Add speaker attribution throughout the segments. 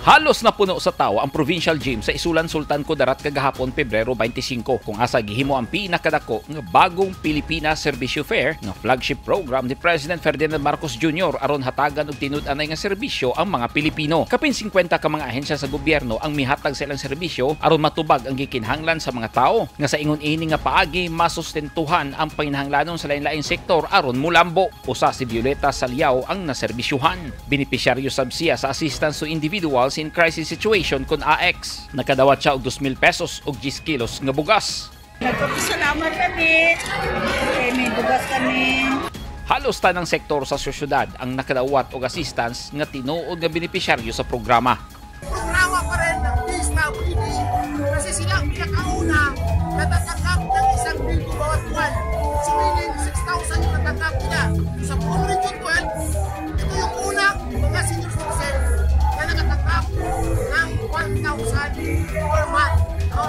Speaker 1: Halos napuno sa tawo ang provincial gym sa Isulan, Sultan Kudarat kagahapon, Pebrero 25, kung asa gihimo ang pinakadako nga Bagong Pilipinas Serbisyo Fair nga flagship program ni President Ferdinand Marcos Jr. aron hatagan og tinud-anay nga serbisyo ang mga Pilipino. Kapin 50 ka mga ahensya sa gobyerno ang mihatag sa ilang serbisyo aron matubag ang gikinahanglan sa mga tawo nga sa ingon ini nga paagi masustentuhan ang panginahanglanon sa lain-laing sektor aron mulambo. Usa si Violeta Salyao ang naserbisyuhan. Benepisyaryo sab siya sa Assistance to Individuals in Crisis Situation kon AX. Nakadawat siya og 2,000 pesos og 10 kilos nga bugas.
Speaker 2: Nagpapasalamat kami. Eh, may bugas kami.
Speaker 1: Halos tanang sektor sa sosyudad ang nakadawat og assistance nga tinuod nga benepisyaryo sa programa.
Speaker 3: Programa pa rin ng DSWD kasi sila ang pinakauna na tatanggap ng 1,000 bawat buwan. So meaning 6,000 yung natanggap nila. Sa buong Region 12, ito yung unang mga senior citizen na nakatanggap ng 1,000 per month. No?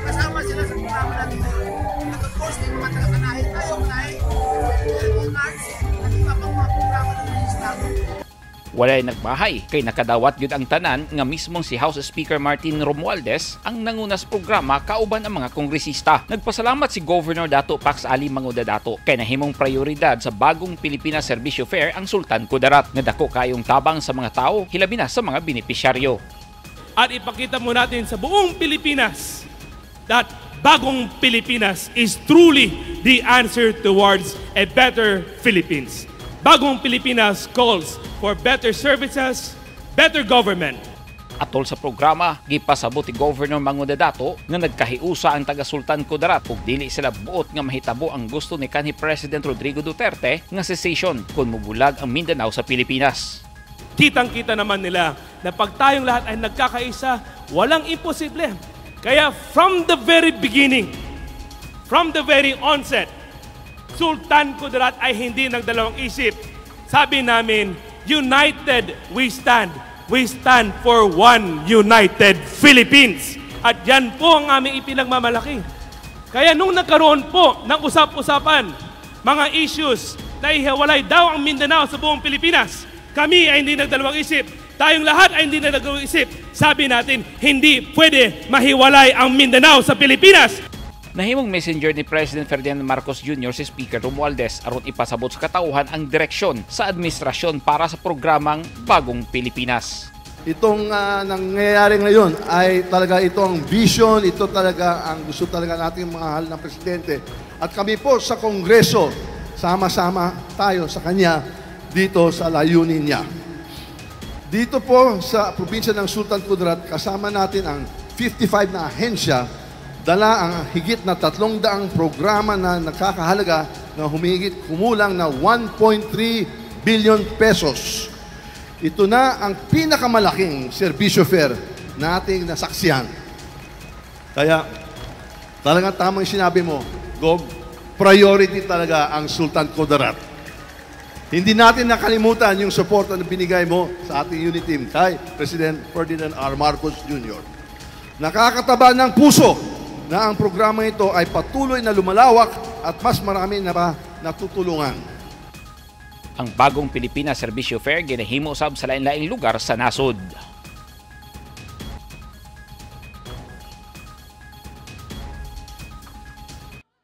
Speaker 3: Kasama sila sa programa natin ngayon. At of course, may mga taga-kanahin tayo, kanahin, may cards, at iba pang mga programa ng DSWD.
Speaker 1: Walay nagbahay kay nakadawat gyud ang tanan nga mismong si House Speaker Martin Romualdez ang nanguna sa programa kauban ang mga kongresista. Nagpasalamat si Governor Dato Pax Ali Mangudadato kay nahimong prioridad sa Bagong Pilipinas Serbisyo Fair ang Sultan Kudarat nga dako kayong tabang sa mga tao, hilabi na sa mga benepisyaryo.
Speaker 4: At ipakita mo natin sa buong Pilipinas that Bagong Pilipinas is truly the answer towards a better Philippines. Bagong Pilipinas calls for better services, better government.
Speaker 1: Atol sa programa, gipasabot ni Governor Mangudadato nga nagkahiusa ang taga Sultan Kudarat ug dili sila buot nga mahitabo ang gusto ni kanhi President Rodrigo Duterte nga secession kung mubulag ang Mindanao sa Pilipinas.
Speaker 4: Kitang-kita naman nila na pag tayong lahat ay nagkakaisa, walang imposible. Kaya from the very beginning, from the very onset, Sultan Kudarat ay hindi nagdalawang isip. Sabi namin, "United we stand. We stand for one united Philippines." At yan po ang aming ipinagmamalaki. Kaya nung nagkaroon po ng usap-usapan, mga issues na ihiwalay daw ang Mindanao sa buong Pilipinas, kami ay hindi nagdalawang isip. Tayong lahat ay hindi nagdalawang isip. Sabi natin, hindi pwede mahiwalay ang Mindanao sa Pilipinas.
Speaker 1: Nahimong messenger ni President Ferdinand Marcos Jr. si Speaker Romualdez aron ipasabot sa katawhan ang direksyon sa administrasyon para sa programang Bagong Pilipinas.
Speaker 5: Itong nangyayari ngayon ay talaga ito ang vision, ito talaga ang gusto talaga nating mahal ng Presidente. At kami po sa Kongreso, sama-sama tayo sa kanya dito sa layunin niya. Dito po sa probinsya ng Sultan Kudarat, kasama natin ang 55 na ahensya, dala ang higit na 300 programa na nakakahalaga na humigit kumulang na 1.3 billion pesos. Ito na ang pinakamalaking serbisyo fair nating nasaksihan. Kaya talagang tamang sinabi mo, Gob, priority talaga ang Sultan Kudarat. Hindi natin nakalimutan yung suporta na binigay mo sa ating unit team kay President Ferdinand R. Marcos Jr. Nakakataba ng puso na ang programa ito ay patuloy na lumalawak at mas marami na pa natutulungan.
Speaker 1: Ang Bagong Pilipinas Serbisyo Fair ginahimo sab sa lain-laing lugar sa nasod.